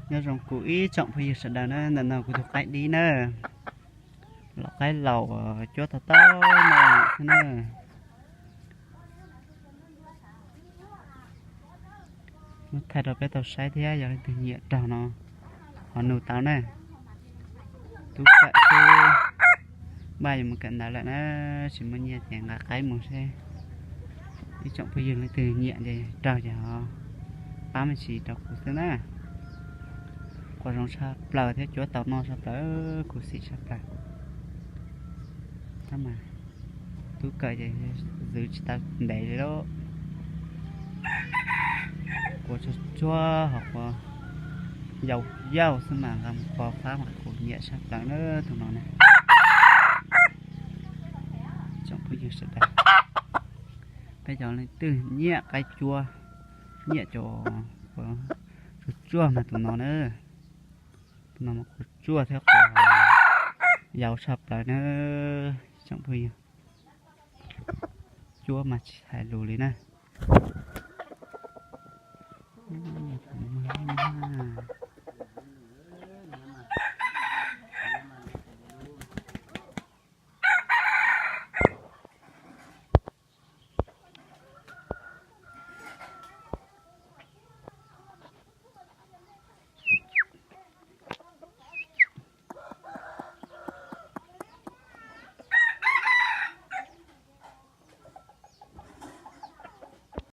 Nyob zoo kuv ib tsoom phooj ywg sawv daws na, ntawm no kuv tus qaib dib na, los qaib laus cuab tau tau no xwb na. Muab thaij rau peb tau saib thiab yog leej twg nyiam raug no ho nug tau na. Tub kawm xwb, npaj yuav mus kawm ntawv lawm na, tsis muaj nyiaj ces nqa qaib mus seb ib tsoom phooj ywg leej twg nyiam ces raug ces ho pab me ntsis rau kuv xwb na. Quas zoo tshaj plaws thiab cuab tau noj tshaj plaws, khuv xim tshaj plaws. Tab mas tub kawm ces zwv tsis tau ntev li lauj. Quas tsuag tsuag ho quas yau yau xwb mas nqa mus quas fab mas kuv nyiam tshaj plaws na tus no na. Tsoom phooj ywg sawv daws, peb cov leej twg nyiam qaib cuab, nyiam cov quas tsuag tsuag mas tus no na. Tus no mas quas tsuag thiab quas yau tshaj plaws na tsoom phooj ywg. Cuab mas tsis hais lus li na.